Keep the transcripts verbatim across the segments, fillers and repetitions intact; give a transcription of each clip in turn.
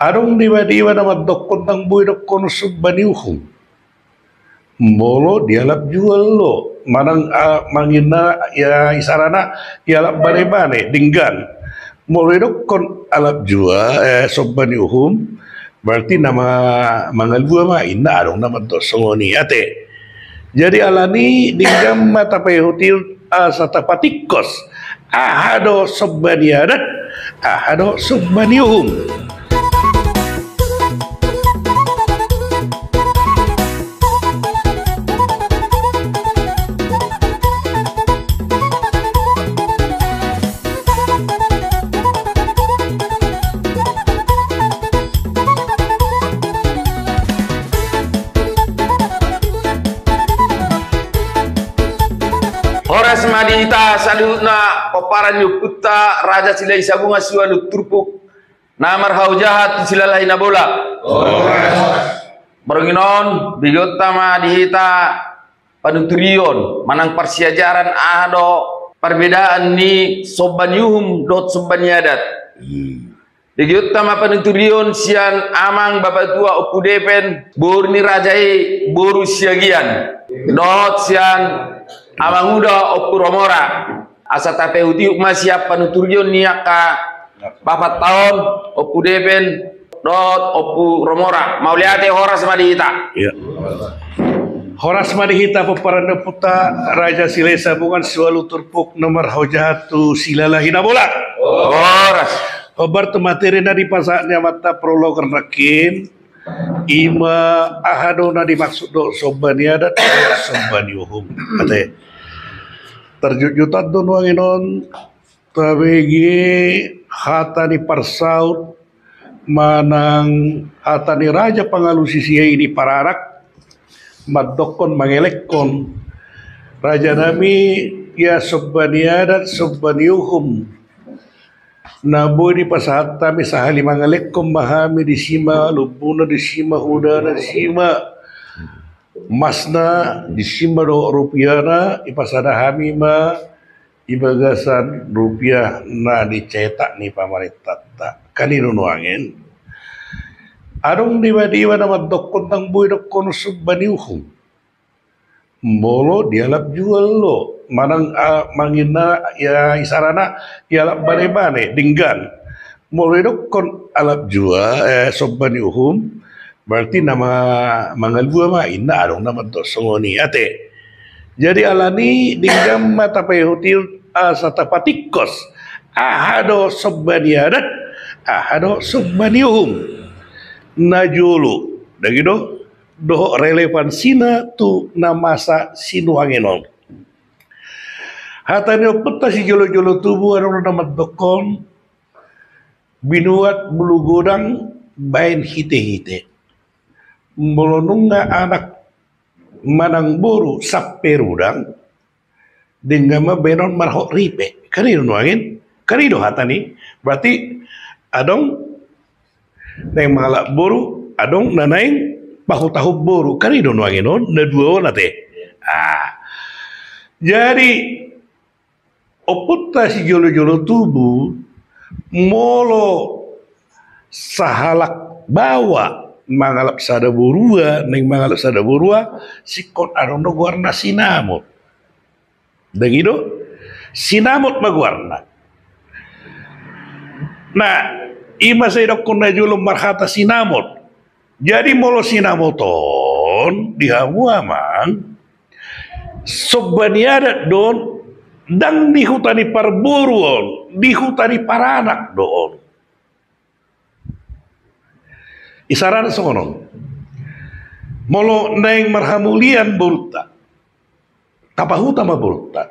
Adong deba-deba na mandokkon ndang boi dokkon somba ni uhum. Molo dialap jual do, manang, ah, manginna, ya, isarana, dialap bane-bane, denggan. Molo didokkon alap jual, eh, somba ni uhum, berarti na ma-, mangalua ma, inna adong na mandok songon i, ate. Jadi alani denggan ma tapaihutihut asa tapatingkos. Aha do somba ni adat, aha do somba ni uhum. Horas ma di hita saluhutna pomparan ni ompunta Raja Silahi Sabungan siualu turpuk na marhaojahan tu Silalahi Nabolak. Horas. Borngin on, begeonta ma di hita panuturion manang parsiajaran aha do parbedaan ni somba ni uhum dohot somba ni adat. Hmm. Begeonta ma panuturion sian amang bapatua Ompu Depen, boru ni raja i, boru Siagian, dohot sian amanguda Ompu Romora. Asa tapaihutihut ma sian panuturion ni angka bapanta on, Ompu Depen dohot Ompu Romora. Mauliate, horas ma di hita. Iya. Horas ma di hita pomparan ni ompunta Raja Silahi Sabungan siualu turpuk na marhaojahan tu Silalahi Nabolak. Horas. Hombar tu materi na dipasahat ni amanta prolog nangkin, ima aha do na dimaksud dohot somba ni adat, somba ni uhum. Ate. Tarjutjutan do nuaeng on tabege hata ni parsaut manang hata ni raja pangalusi sian i di paranak, mandokkon, mangelekkon, rajanami, ia somba ni adat, somba ni uhum na boi dipasahat hami sahali mangelekkon ma hami, disi ma lombuna, disi ma hudana, disi ma emasna, disi ma dohot rupiahna, ipasada hami ma di bagasan rupiah na dicetak ni pamarentanta. Kan i do nuaeng. Adong deba-deba na mandokkon ndang boi dokkon somba ni uhum. Molo dialap jual do, manang, ah, manginna, ya, isarana, dialap bane-bane, denggan. Molo didokkon alap jual, eh, somba ni uhum, berarti na ma-, mangalua ma, inna adong na mandok songon i, ate. Jadi alani denggan ma tapaihutihut asa tapatingkos. Aha do somba ni adat, aha do somba ni uhum. Na jolo, dagi do, dohot relevansina tu na masa sinuaeng on. Hata ni ompunta sijolo-jolo tubu adong na mandokkon, binuat bulu godang baen hite-hite. Molo nunga anak manang boru sampe rudang, denggan ma baenon marhot ripe. Kan i do nuaeng. Kan i do hata ni. Berarti adong naeng mangalap boru, adong na naeng pahutahut boru. Kan i do nuaeng on, na dua on ate. Ah. Jadi ompunta sijolo-jolo tubu, molo sahalak baoa mangalap sada borua, naeng mangalap sada borua, singkop adong do goarna sinamot. Dagi do, sinamot ma goarna. Nah, i ma sai dokkon na jolo marhata sinamot. Jadi molo sinamot on di hamu amang, somba ni adat do on, ndang di huta ni parboru on, di huta ni paranak do on. Isarana songon on. Molo naeng marhamulian borunta, tapahuta ma borunta.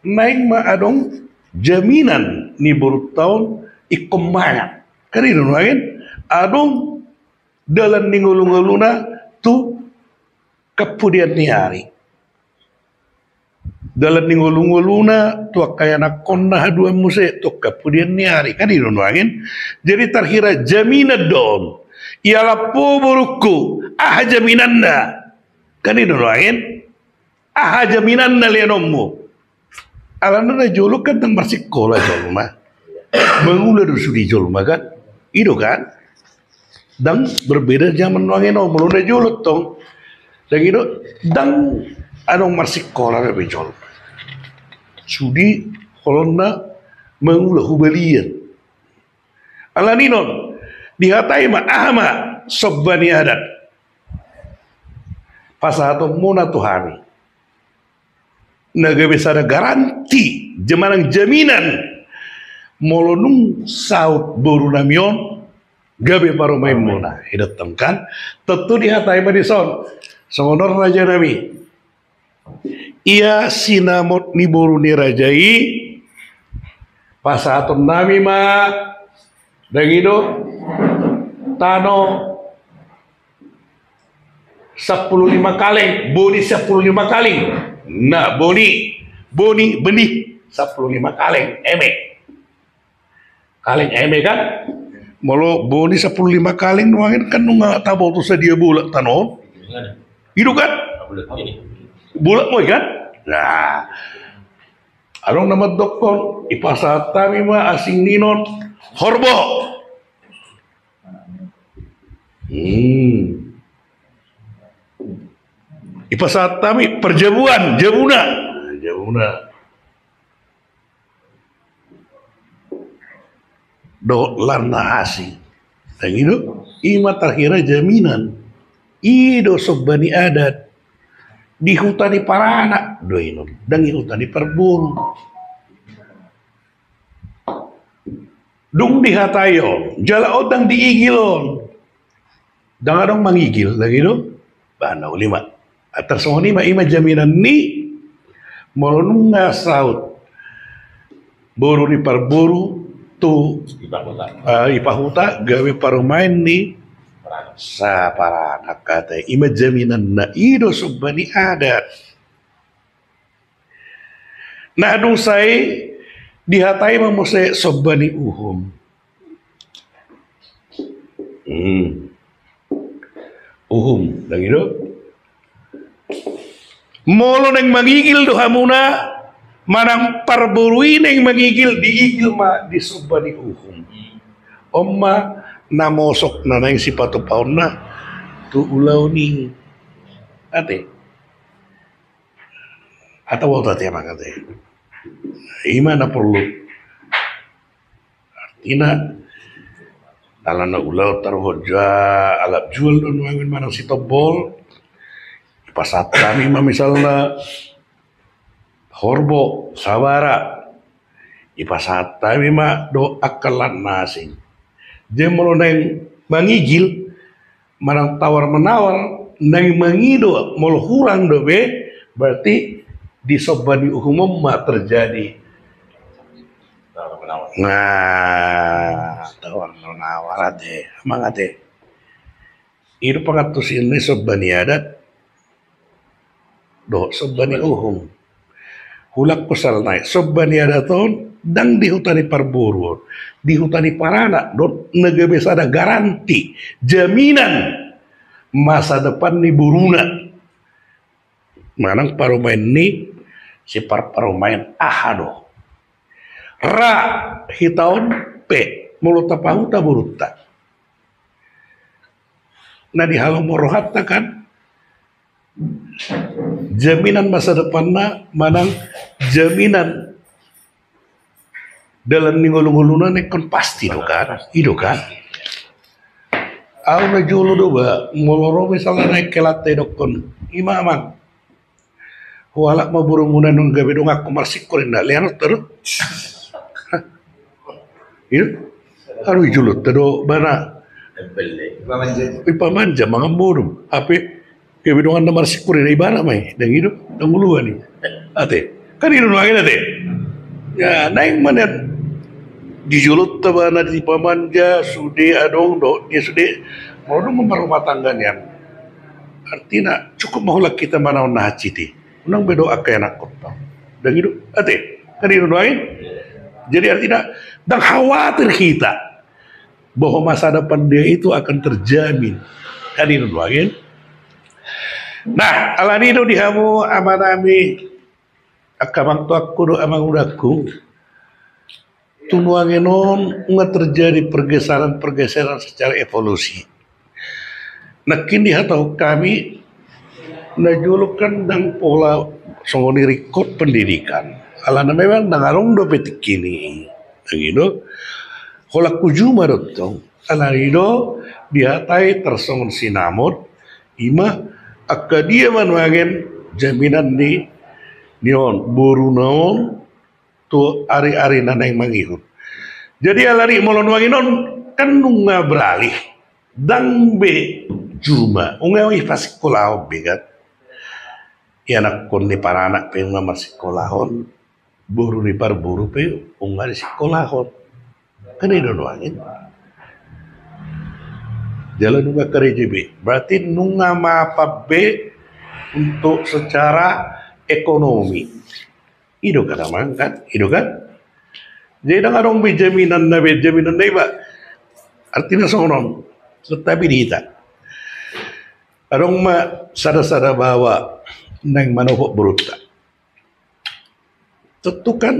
Naeng ma adong jaminan ni borunta on ingkon mangan. Kan i do nuaeng, adong dalan ni ngolu-ngoluna tu kemudian ni hari. Dalan ni ngolu-ngoluna tu angka ianakkonna haduan muse tu kemudian ni hari. Kan i do nuaeng. Jadi tarhira jaminan do on. Ialap ho borungku, aha jaminanna? Kan i do nuaeng. Aha jaminanna leanonmu? Alana na jolo kan ndang marsikola jolma. Mangula do sude jolma kan? I do kan? Ndang berbeda zaman nuaeng on, molo na jolo tong. Ndang i do, ndang adong marsikola be jolo. Sude holona mangula hubalian. Alani on, dihatai ma, aha ma somba ni adat? Pasahatonmuna tu hami. Na gabe sada garanti, manang jaminan. Molo nunga saut boru nami on, gabe parumaenmuna. I do tong kan? Tontu dihatai ma dison. Songon on raja nami. Ia sinamot ni boru ni raja i, pasahaton nami ma, ndang i do, tano sampulu lima kaleng, boni sampulu lima kaleng. Na, boni, boni, benih sampulu lima kaleng, eme. Kaleng eme kan? Molo boni sampulu lima kaleng nuaeng kan nunga taboto sadia bolak tano on. I do kan? Bolak ma i kan? Nah. Adong na mandokkon, ipasahat hami ma asing ninon horbo. Hmm. Ipasahat hami parjabuan, jabuna. Jabuna. Dohot lan na asing. Ndang i do, i ma tarhira jaminan. I do somba ni adat. Di huta ni paranak do i on, ndang i huta ni parboru. Dung dihatai on, jala on ndang diigil on. Ndang adong mangigil, ndang i do? Ba na uli ma. Atar songon i ma, i ma jaminan ni molo nunga saut boru ni parboru tu ipahuta, ah, ipahuta gabe parumaen ni saparanak ate. I ma jaminan na i do somba ni adat. Nah, dung sae dihatai ma muse somba ni uhum. Hmm. Uhum, ndang i do? Molo naeng mangigil do hamuna, manang parboru i naeng mangigil, diigil ma di somba ni uhum. On ma na mosok na naeng sipatupaonna tu ulaon i. Ate. Atau ate, amang ate. I ma na porlu. Artina, ala na ulaon taruhon jo alap jual do nuaeng manang sitombol. Ipasahat hami ma misalna horbo, sabara. Ipasahat hami ma dohot angka lan na asing. Jadi molo naeng mangigil, manang tawar menawar, naeng mangido molo hurang dope, berarti di somba ni uhum on ma terjadi tawar menawar. Nah, tawar menawar ate, amang ate. I do pangantusion ni somba ni adat dohot somba ni uhum. Hulak pasalna i, somba ni adat on ndang di huta ni parboru on, di huta ni paranak do on, na gabe sada garanti, jaminan masa depan ni boruna. Manang parumaen ni siparparumaen aha do. Ra hita on pe molo tapahuta borunta, na di halomo rohanta kan, jaminan masa depanna manang jaminan dalan ni ngolungoluna ingkon pasti do kan, i do kan. Au na jolo do ba molo ro misalna naeng kelante dokkon, i ma amang, hualap ma borumuna nunga gabe donganku marsingkor inna, lean on ta do. Iya. Aru i jolonta do bana. Ipamanja mangan modom. Hape gabe donganna marsingkor inna, ibana ma i, ndang i do, ndang uluan i. Ate. Kan i do nuaeng ate. Ya, naeng ma nian di jolonta bana dipamanja, sude adong dohot dia sude. Molo dung marrumah tangga nian, artina cukup ma hulak hita manaon na hansit i. Unang be dohot angka ianakhonta. Ndang i do, ate. Kan i do nuaeng. Jadi artina ndang khawatir hita bahwa masa depan dia itu akan terjamin. Kan i do nuaeng. Nah, alani do di hamu amanami, angka amangtuangku dohot amangudangku, tu nuaeng on nunga terjadi pergeseran-pergeseran secara evolusi. Nangkin dihatahon hami, na jolo kan ndang pola songon i ringkot pendidikan. Alana memang ndang adong dope tingki i. Ndang i do. Holan tu juma do tong. Alani do dihatai tarsongon sinamot, ima angka dia ma nuaeng jaminan ni, ni on, boruna on tu ari-ari na naeng mangihut. Jadi alani molo nuaeng on kan nunga beralih. Ndang be juma, nunga i pasikolahon be kan. Ianakkon ni paranak pe nunga masikolahon, boru ni parboru pe nunga disikolahon. Kan i do nuaeng. Jala nunga karejo be. Berarti nunga mapan be untuk secara ekonomi. I do kan amang kan? I do kan? Jadi ndang adong be jaminan na be, jaminan na iba. Artina songon on. Tetapi di hita. Adong ma sada-sada baoa naeng manopot borunta. Tontu kan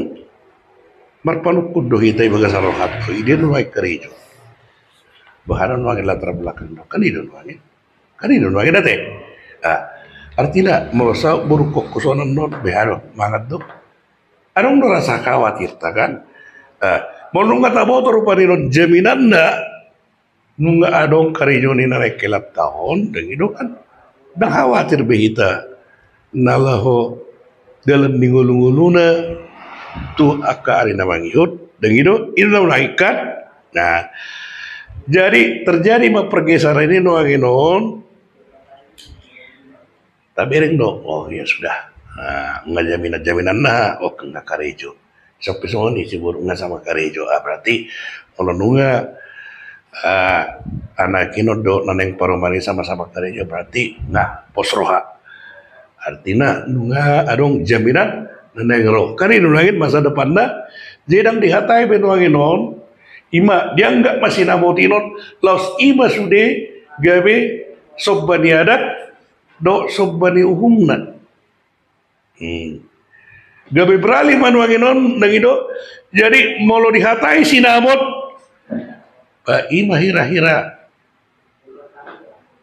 marpanungkun do hita i bagasan rohanta, i dia nuaeng karejo. Boha do nuaeng latar belakang do, kan i do nuaeng. Kan i do nuaeng ate. Ah, artina molo saut borungkon songon on, boha do, mangan do. Adong do rasa khawatirta kan. Ah, molo nunga taboto rupani on jaminanna, nunga adong karejo ni na naeng helanta on, ndang i do kan. Ndang khawatir be hita na laho dalan ni ngolu-ngoluna tu angka ari na mangihut, ndang i do, i do na naeng kan. Nah, jadi terjadi ma pergeseran i nuaeng on. Tabereng do, oh ya sudah. Ah, nunga jaminan-jaminan na, oh nunga karejo. Sampe songon i si boru nunga sama karejo. Ah, berarti molo nunga, ah, anak i on dohot na naeng parumaen i sama-sama karejo, berarti nunga pos roha. Artina nunga adong jaminan na naeng ro. Kan i do nuaeng masa depanna, jadi ndang dihatai be nuaeng on, ima dianggap ma sinamot i on, laos ima sude gabe somba ni adat, dohot somba ni uhumna. Hmm. Gabe beralih ma nuaeng on, ndang i do. Jadi molo dihatai sinamot, bah, ima hira-hira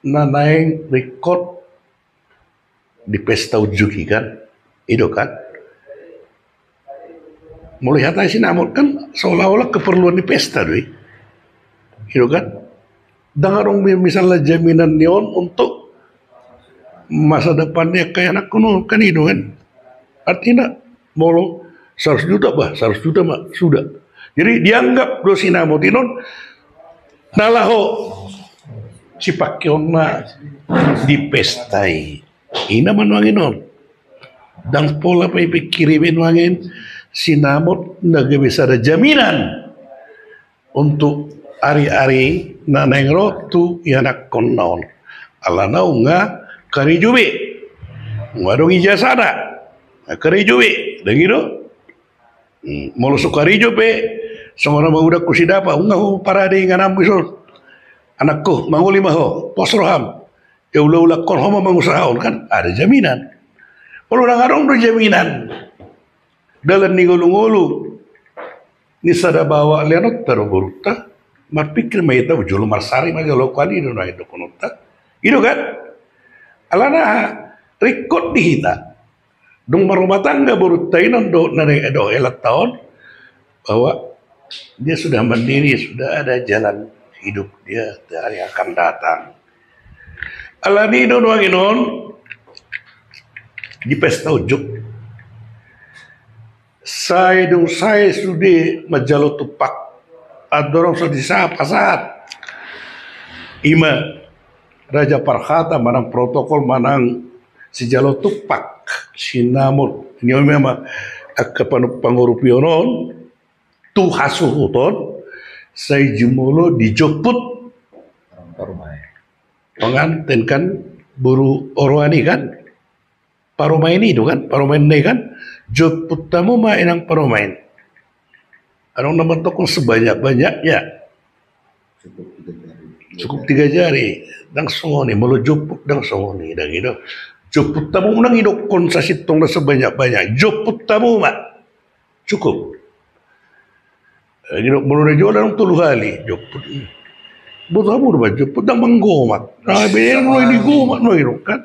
na naeng ringkot di pesta unjuk i kan. I do kan. Molo dihatai sinamot kan seolah-olah keperluan ni pesta do i. I do kan. Ndang adong mi-, misalna jaminan ni on untuk masa depan ni angka anakkon on, kan i do kan. Artina molo seratus juta, bah, seratus juta ma sudah. Jadi dianggap do sinamot i on na laho sipangkeonna di pesta i. I na ma nuaeng on. Ndang pola pe dipikiri be nuaeng sinamot na gabe sada jaminan untuk ari-ari na naeng ro tu ianakkonna on. Alana nunga karejo be. Nunga adong ijasahna. Nunga karejo be. Ndang i do. Hmm, molo so karejo pe, songon na mangudangku si Dapa, nunga huparade ingananmu dison. Anakku, mangoli ma ho, pos roham. Ia ula-ulakkon ho ma mangusahahon kan, ada jaminan. Molo ndang adong do jaminan dalan ni ngolu-ngolu ni sada baoa leanonta dohot borunta, marpikir ma hita, jolo marsari ma jolo, kan i do na dohononta. I do kan? Alana ringkot di hita. Dung marumah tangga borunta i on dohot na naeng, dohot helanta on, bahwa dia sudah mandiri, sudah ada jalan hidup dia di hari akan datang. Alani do nuaeng on di pesta unjuk. Sai dung sae sude manjalo tumpak, andorang so disahat pasahat. Ima raja parhata manang protokol manang sijalo tumpak, sinamot. Ni on memang angka panu-, pangurupion on tu hasuhuton, sai jumolo dijomput penganten kan, boru oroan i kan. Parumaen i do kan, parumaen na i kan, jomput hamu ma inang parumaen. Adong na mandokkon sebanyak-banyaknya. Cukup tiga jari. Ndang songon i, molo jomput ndang songon i, ndang i do. Jomput hamu ndang idokkon sasintongna sebanyak-banyak. Jomput hamu ma. Cukup. Eh, gitu, molo na jolo adong tolu hali, jomput. Boto hamu do manjomput, ndang manggomak. Nah, beda nuaeng i gomak nuaeng i do kan.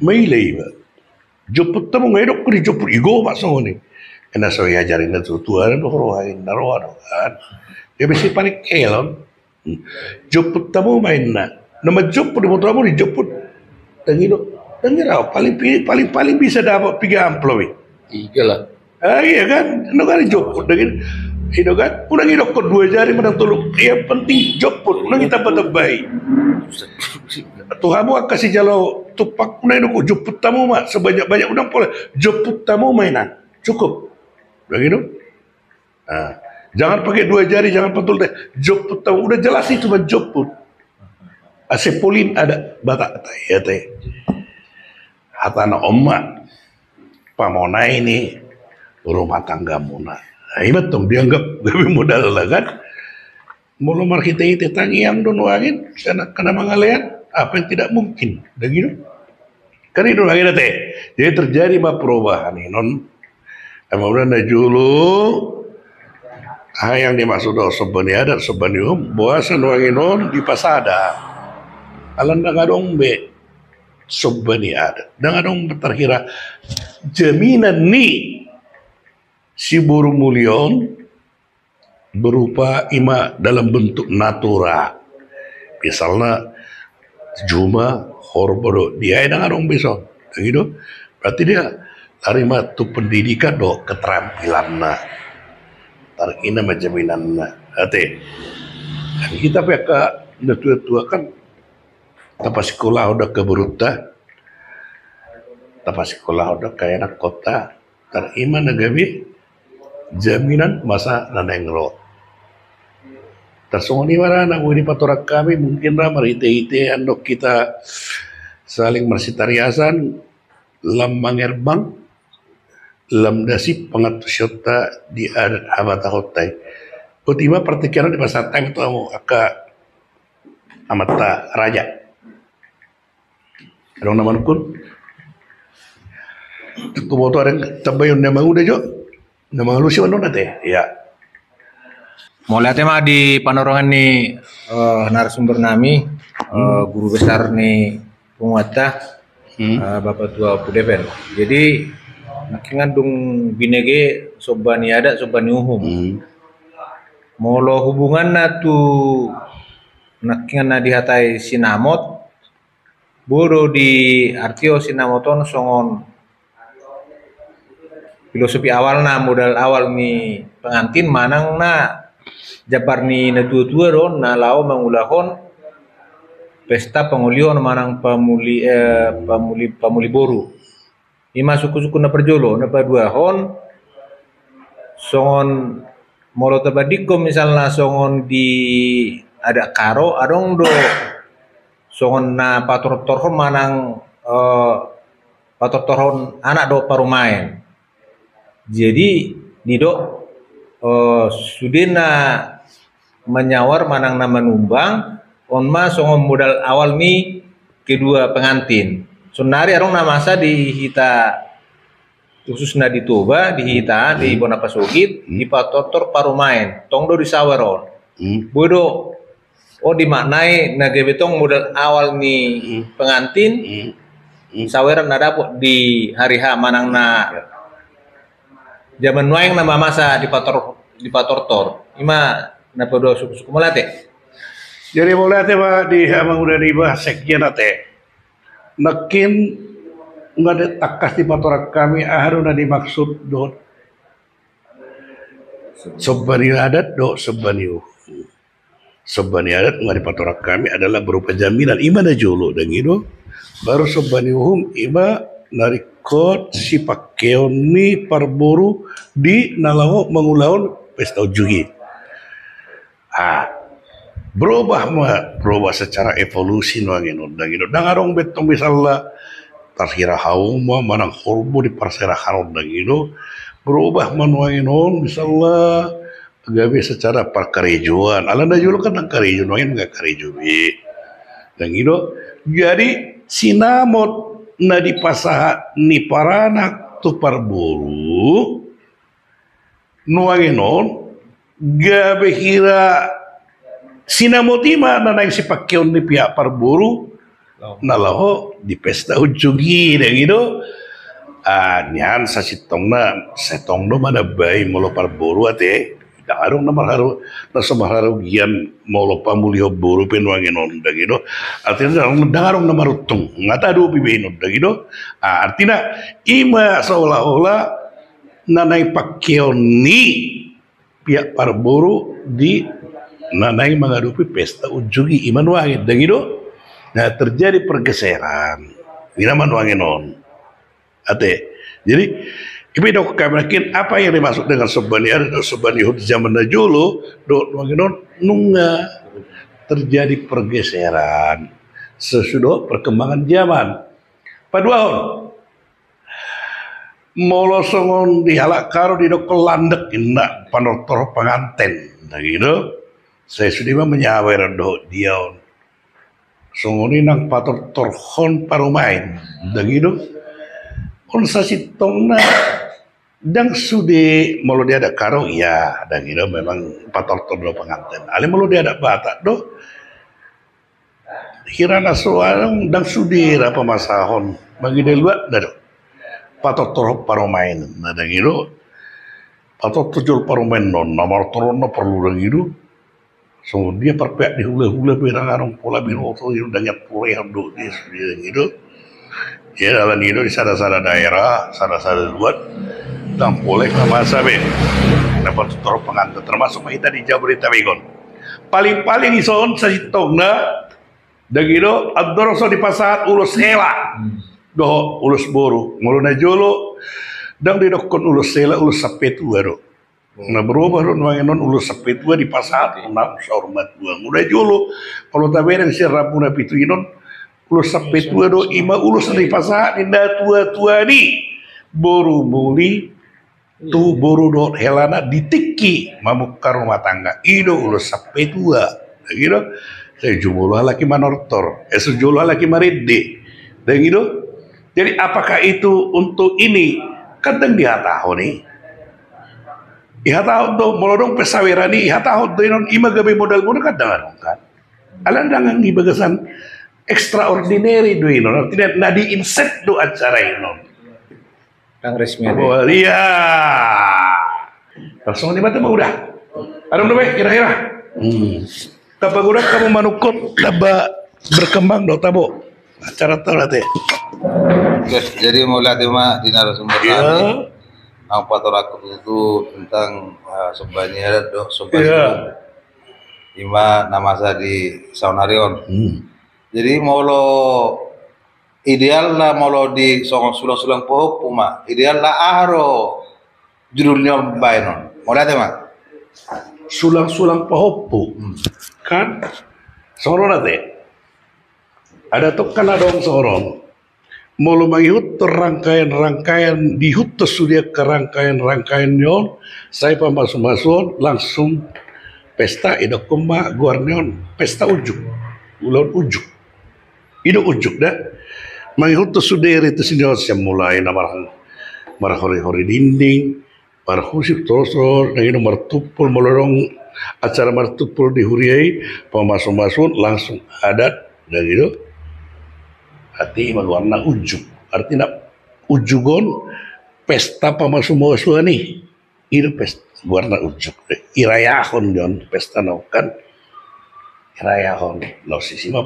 Maila iba. Jomput hamu, nga idok di jomput i gomak songon i. Ena so iajari na tuatua do roha inna roha do kan. Dia bisi paling kelon. Jomput hamu ma inna. Na manjomput, diboto hamu di jomput. Ndang i do. Ndang i do, paling, paling, paling bisa dapot piga amplop i. Iga lah. Ah, iya kan? Ndang i do kan jomput, ndang i do. I do kan? Unang idokkon dua jari manang tolu. Yang penting jomput, unang i tambatambai. Tu hamu angka sijalo tumpak, unang idokkon, jomput hamu ma sebanyak-banyak, unang pola. Jomput hamu ma inna. Cukup. Ndang i do. Nah, jangan pakai dua jari, jangan pantul teh. Jomput hamu, udah jelas itu manjomput. Asa polin adat Batak, tai, ya, tai. Hatana on ma, pamonai ni rumah tanggamuna. Nah, i ma tong dianggap gabe modalna kan. Molo marhite-hite tangiang do nuaeng i, sian angka na mangalean, apa yang tidak mungkin, ndang i do. Kan i do nuaeng i, ate. Jadi terjadi ma perubahan i non. Amang uda na jolo, aha yang dimaksud dohot somba ni adat, somba ni uhum, boasa nuaeng i non dipasada. Alana ndang adong be somba ni adat, ndang adong be tarhira jaminan ni si boru muli on, berupa i ma dalam bentuk natura. Misalna juma, horbo do, dia ndang adong be son. Ndang i do. Berarti dia lari ma tu pendidikan do keterampilanna. Tar i na ma jaminanna. Ate. Kan hita pe angka na tuatua kan tapasikolahon do angka borunta. Tapasikolahon do angka anakkonta. Tar i ma na gabe jaminan masa na naeng ro. Tarsongon i ma ra na boi dipatorang hami, mungkin ra marhite-hite andok hita saling marsitariasan, lam mangerbang, lam dasip pangantusionta di adat habatahonta i. Boti ma partingkian on dipasahat hami tu hamu angka amanta raja. Adong na manungkun? Huboto adong tambahon ni amang uda jo. Na mangalusi on do, ate. Iya. Mauliate ma di panorangan ni, eh, narasumber nami, eh, guru besar ni punguanta, eh, Bapak Tua Pudepen. Jadi nangkin kan dung binege somba ni adat, somba ni uhum. Molo hubunganna tu nangkin na dihatai sinamot, boi do diartihon sinamot on songon filosofi awalna, modal awal ni pengantin manang na jambar ni na tuatua do na laho mangulahon pesta pangolihon manang pamuli, eh, pamuli, pamuli boru. I ma sungkunsungkun na parjolo. Na paduahon, songon molo tabandingkon misalna songon di adat Karo, adong do songon na patortorhon manang, eh, patortorhon anak dohot parumaen. Jadi didok, eh, sude na manyawar manang na manumbang on ma songon modal awal ni kedua pengantin. Sonari adong na masa di hita, khususna di Toba, di hita, di bona pasogit, dipatortor parumaen, tong do disawer on. Boi do on dimaknai na gabe tong modal awal ni pengantin, saweran na dapot di hari H manang na zaman nuaeng na mamasa dipator, dipatortor. I ma na paduahon sungkunsungkun. Mauliate. Jadi mauliate ma di amang uda niba, sekjen, ate. Nangkin nga tangkas dipatorang hami aha do na dimaksud dohot somba ni adat dohot somba ni uhum. Somba ni adat nga dipatorang hami adalah berupa jaminan, i ma na jolo, dang i do. Baru somba ni uhum, i ma na ringkot sipangkeon ni parboru di na laho mangulahon pesta unjuk i. Ah, berubah ma, berubah secara evolusi nuaeng on, dang i do. Dang adong be tong misalna tarhira hauma manang horbo di parserahan on, dang i do. Berubah ma nuaeng on misalna gabe secara parkarejoan. Alana jolo kan dang karejo, nuaeng nga karejo be, dang i do. Jadi sinamot na dipasahat ni paranak tu parboru nuaeng on gabe hira Sinamot i ma na naeng sipangkeon ni pihak parboru na laho di pesta unjuk i, dang i do. Ah, nian sasintongna, sai tong do manambai molo parboru ate. Dang adong na marharu, na so marharugian molo pamulihon boru pe nuaeng on, dang i do. Artina dang, dang adong na maruntung, nga tadopi be inon, dang i do. Ah, artina i ma seolah-olah na naeng pangkeon ni pihak parboru di na naeng mangadopi pesta unjuk i, i ma nuaeng, dang i do. Nah, terjadi pergeseran. I na ma nuaeng on. Ate. Jadi, i pe didok hami nangkin, apa yang dimaksud dengan somba ni adat, somba ni huta zaman na jolo dohot nuaeng on, nunga terjadi pergeseran sesuai perkembangan zaman. Paduahon, molo songon di halak Karo didokkon landek, inna panortor panganten, dang i do. Sai sude ma menyawer dohot dia on. Songon i nang patortorhon parumaen, dang i do. On sasintongna dang sude, molo di adat Karo ia, dang i do, memang patortor do panganten. Alai molo di adat Batak do, hira na so adong, dang sude ra pamasahon, mangida luat na do. Patortorhon parumaen, na dang i do. Patortor jolo parumaen on, na martortor na porlu, dang i do. Songon dia parpeak di hula-hula pe dang adong pola binoto i, dang ian polehon do dia sude, dang i do. Ia dalan i do di sada-sada daerah, sada-sada luat, dang poleh na masa be. Na patortor panganten, termasuk ma hita di Jabodetabek on. Paling-paling dison sasintongna, dang i do, andorang so dipasahat ulos hela dohot ulos boru. Molo na jolo dang didokkon ulos hela, ulos sampetua do. Na berubah do nuaeng on, ulos sampetua dipasahat tu na saur matua. Molo na jolo, molo tabereng sian rambu na pitu inon, ulos sampetua do, i ma ulos na dipasahat ni natua-tua ni boru muli tu boru dohot helana di tingki mamungka rumah tangga. I do ulos sampetua. Dang i do. Sai jumolo halak i manortor, eh, sai jumolo halak i marende. Dang i do. Jadi apakah itu untuk ini? Kan dang dihatahon i. Ihatahon do, molo adong pe saweran i, ihatahon do inon, i ma gabe modal muna, kan dang adong kan. Alana dang di bagasan extraordinary do inon, artina na di inset do acara inon. Dang resmi ate. Wah, iya. Langsung ni mata udah. Adong do be kira-kira. Hmm. Tamba godang hamu manungkun, tamba berkembang do tabo acara ta ate. Oke, jadi mauliate ma di narasumber kami. Nang patorangku tutu tentang, eh, somba ni adat dohot somba ni boru. I ma na masa di saonari on. Hmm. Jadi molo idealna, molo di songon sulang-sulang pahompu ma, idealna aha do judul ni on baen on? Mauliate ma. Sulang-sulang pahompu. Hmm. Kan? Songon on ate. Adat on kan adong songon on. Molo mangihuthon rangkaian-rangkaian, diihuthon sude angka rangkaian-rangkaian ni on, sai pamasu-masuon langsung pesta, idokkon ma goar ni on pesta unjuk. Ulaon unjuk. I do unjuk da. Mangihuthon sude ritus ni on sian mulai na mar-, marhori-hori dinding, marhusip, toso, dang i do, martumpol, molo adong acara martumpol di huria i, pamasu-masuon langsung adat, dang i do. Arti i ma goarna unjuk. Artina unjuk on pesta pamasu-masuon i. I do pesta goarna unjuk. Irayahon do on pesta na on kan. Irayahon. Laos disi ma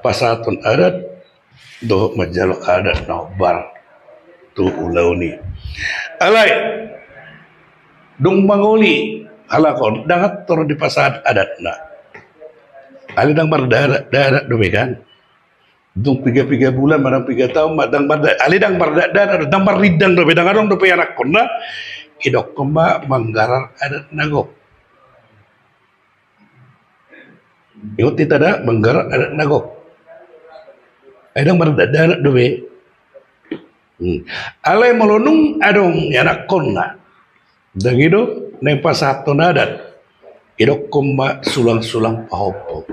pasahathon adat dohot manjalo adat na hombar tu ulaon i. Alai dung mangoli halak on, dang antor dipasahat adatna. Alai dang mardadat-dadat dope kan. Dung piga-piga bulan ma, dang piga taon ma, dang marda-, alai dang mardadat-dadat, dang marrindang dope, dang adong dope ianakkonna. Idokkon ma manggarar adat na gok. Ingot hita da, manggarar adat na gok. Ai dang mardadat-dadat dope. Hmm. Alai molo nunga adong ianakkonna, dang i do, naeng pasahathon adat, idokkon ma sulang-sulang pahompu.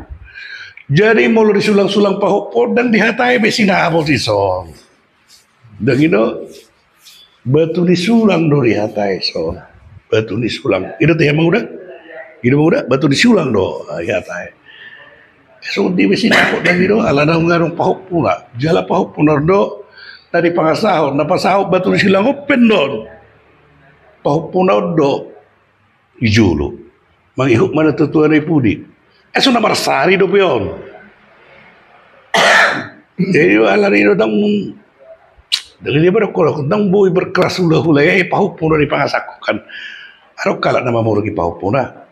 Jadi molo di sulang-sulang pahompu dang dihatai be sinamot dison. Dang i do, batu ni sulang do dihatai dison. Batu ni sulang. I do ate, amang uda? Ido ma uda, batu ni siulang do, ah, ya tahe. Songon dia be sinangkot nami do, ala naung adong pahompuna. Jala pahompuna do, na dipangasahon, na pasahot batu ni siulang on pe do. Pahompuna on do. Di jolo. Mangihut ma na tuatua na i pudi. Eh, so na marsari dope on. Jadi, ala ni do dang, dang dia pada kolok, dang boi berkeras hulahula, eh, pahompu do dipangasahon kan. Adong halak na mamurugi pahompu na.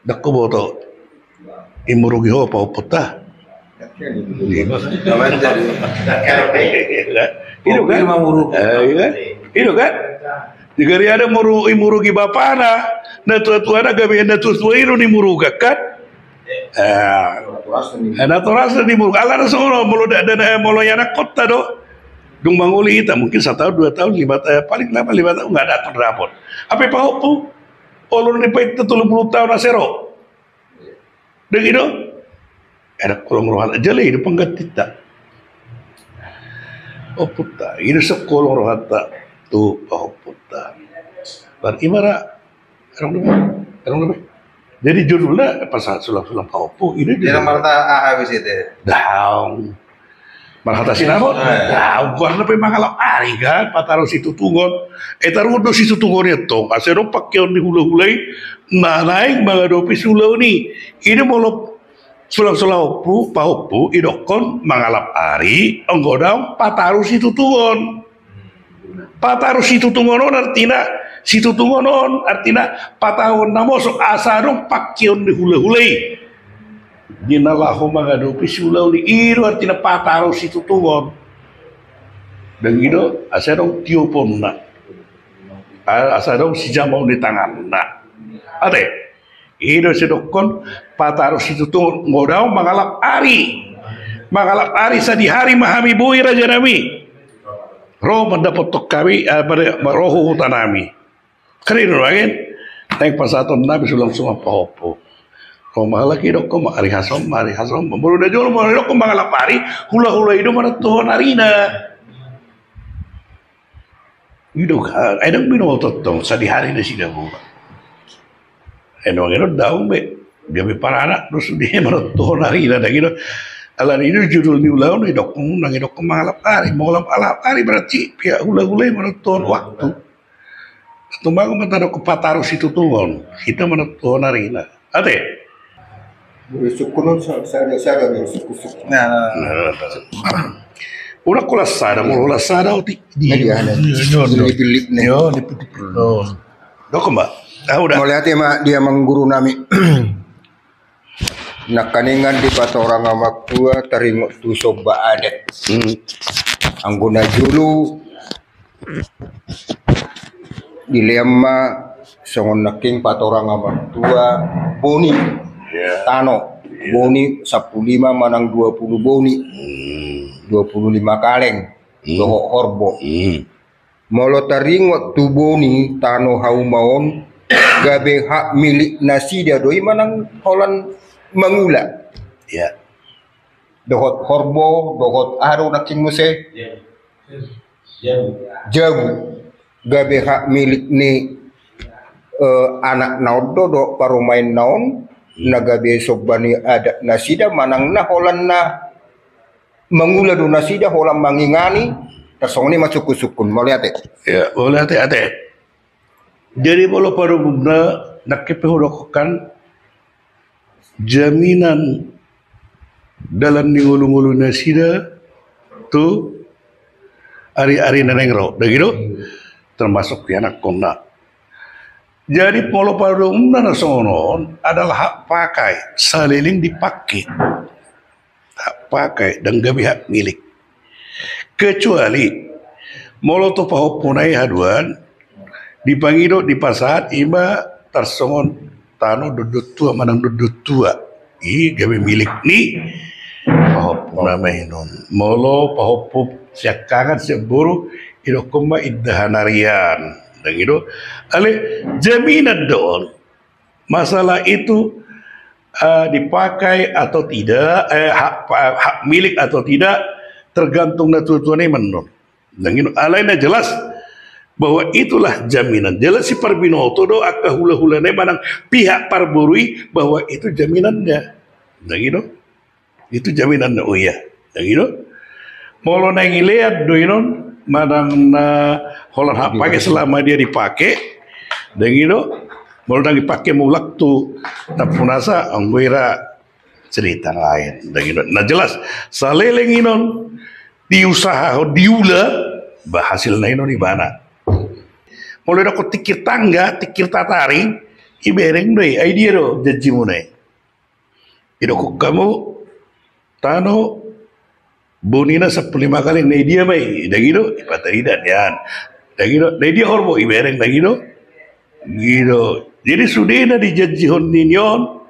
Dang huboto. Imurugi ho pahompunta. Ido kan? Ido kan? Ido kan? Di gari ada muru, imurugi bapana, na tuatua na gabe na tuatua i do nimurugi kan? Eh, natural sa nimurugi. Ala na songon on, molo da, da, da, molo ianakhonta do. Dung mangoli hita, mungkin sataon, dua taon, lima taon, paling lama lima taon, nunga dator dapot. Hape pahompu, olo ni paita tolu pulu taon asa ro. Dang ido? Eda kolong rohanta, jala ido panggantinta. Ompunta, ido so kolong rohanta tu pahompunta. Bar imara, erong dope, erong dope. Jadi judulna pasahat sulang-sulang pahompu, ido judulna. Marta aha bisi te? Daong. Marhata sinamot. Nah, goarna pe mangalap ari kan, pataru situtungon. Eh, taruhon do situtungon i tong. Asa adong pangkeon ni hulahula i, na naeng mangadopi si ulaon i. Ido molo sulang-sulang ompu, pahompu, idokkon mangalap ari, anggo daong pataru situtungon. Pataru situtungon on artina, situtungon on artina pataruhon na mosok asa adong pangkeon ni hulahula i. Di na laho mangadopi si ulaon i, ido artina pataru situtungon. Dang ido, asa adong tioponna. A-, asa adong sijamaon ni tanganna. Ate, ido sidokkon pataru situtungon, anggo daong mangalap ari. Mangalap ari sadihari ma hami boi rajanami. Ro mandapothon hami, eh, pada, ro hu hutanami. Kan ido do age, naeng pasahaton nami sulang-sulang pahompu. Ro ma halak i dokkon ma ari hasombahon, ari hasombahon. Molo na jolo molo idokkon mangalap ari, hulahula i do manontuhon arina. Ido kan, ai dang binoto tong, sadihari nasida boha. Ai dang ido daong be, gabe paranak do sude manontuhon arina dang ido. Ala ni ido judul ni ulaon, idokkon, nang idokkon mangalap ari, mangalap ari berarti pihak hulahula i manontuhon waktu. Tumbangun ma tadok pataru situtungon, hita manontuhon arina. Ate? Sukun on sa-, sada, sada do sukun-sukun. Nah, nah, nah. Udah kulas sada, molo kulas sada, oti. Nah, dia ada. Iya, iya, iya. Pilih-pilih nih. Iya, dipilih-pilih. Oh. Dokkon ma. Ah, udah. Mauliate ma di amang guru nami. Nangkiningan di patorang amang tua taringot tu somba adat. Hmm. Anggo na jolo dilean ma songon nangkin patorang amang tua boni. Iya. Tano. Iya. Boni sampulu lima manang dua pulu boni. Hmm. Dua pulu lima kaleng. Hmm. Dohot horbo. Hmm. Molo taringot tu boni tano hauma on, gabe hak milik nasida do i manang holan mangula. Iya. Dohot horbo, dohot aha do nangkin muse? Iya. Jabu. Gabe hak milik ni, eh, anakna on do, dohot parumaenna on, na gabe somba ni adat nasida manang na holan na mangula do nasida holan mangingani, tarsongon i ma sukun-sukun. Mauliate. Ya, mauliate, ate. Jadi molo pada umumna, nangkin pe hudokkon kan, jaminan dalan ni ngolu-ngolu nasida tu ari-ari na naeng ro, dang ido? Termasuk ianakhonna. Jadi molo pada umumna na songon on adalah hak pakai, saleleng dipake. Hak pakai, dang gabe hak milik. Kecuali molo tu pahompuna i haduan, dipangido, dipasahat, ima tarsongon tano dondon tua manang dondon tua. I gabe milik ni pahompuna ma i non. Molo pahompu siangkangan siamboru, idokkon ma indahan arian. Dang ido, ale jaminan do on. Masalah itu, eh, dipakai atau tidak, eh, hak, hak milik atau tidak, tergantung na tuatua na i ma non. Dang ido, alai na jelas, bahwa itulah jaminan. Jala siparbinoto do angka hulahulana i manang pihak parboru i bahwa itu jaminannya. Ndang i do? Itu jaminannya. Oh iya, ndang i do? Molo naeng dilean do inon manang na holan hak pakai selama dia dipakai, ndang i do? Molo naeng dipakai mulak tu tampunasa, anggo i ra cerita lain, ndang i do? Na jelas, saleleng inon diusahahon, diula, bah hasilna inon ibana. Molo didokkon tingkir tangga, tingkir tataring, ibereng do i, ai dia do janjimuna i? Didokkon hamu tano bonina sampulu lima kali, na i dia ma i? Ndang i do? Ipataridan nian. Ndang i do? Na i dia horbo? Ibereng, ndang i do? Gitu. Jadi sude na dijanjihon ni on,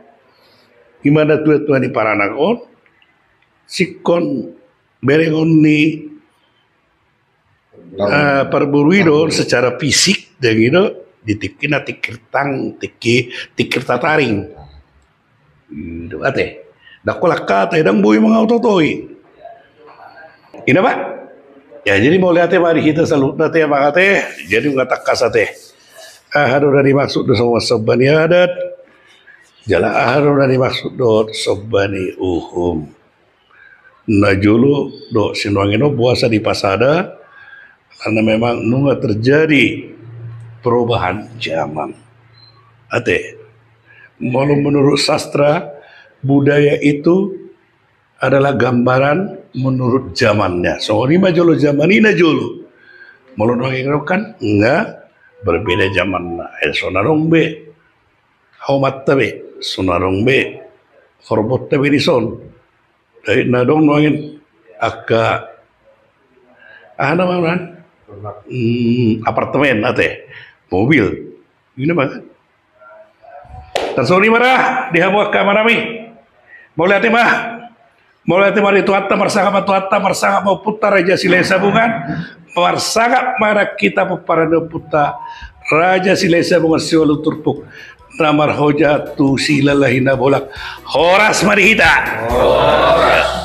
i ma na tuatua ni paranak on, singkon berengon ni, eh, parboru i do secara fisik, ndang i do? Di tingki na tingkir tang, tingki, tingkir tataring. Gitu, ate. Ndang holan hata i, ndang boi mangaotootoi. I ma. Ya, jadi mauliate ma di hita saluhutna, ate, amang ate. Jadi nunga tangkas, ate. Aha do na dimaksud do somba ni adat? Jala aha do na dimaksud do somba ni uhum? Na jolo do sinuangi on boasa dipasada, karena memang nunga terjadi perubahan zaman. Ate, molo menurut sastra, budaya itu adalah gambaran menurut zamannya. Songon i ma jolo, zaman i na jolo. Molo nuaeng on kan nunga berbeda zamanna. Eh, so na adong be haumanta be, so na adong be horbonta be dison. Jadi na adong nuaeng on angka, aha nama, hmm, apartemen, ate, mobil. I ma kan? Tarsongon i ma ra di hamu angka amanami. Mauliate ma. Mauliate ma di Tuhanta, marsangap ma Tuhanta, marsangap ma ompunta Raja Silahisabungan, marsangap ma nang hita pomparan ni ompunta Raja Silahisabungan siualu turpuk na marhoja tu Silalahi Nabolak. Horas ma di hita. Horas.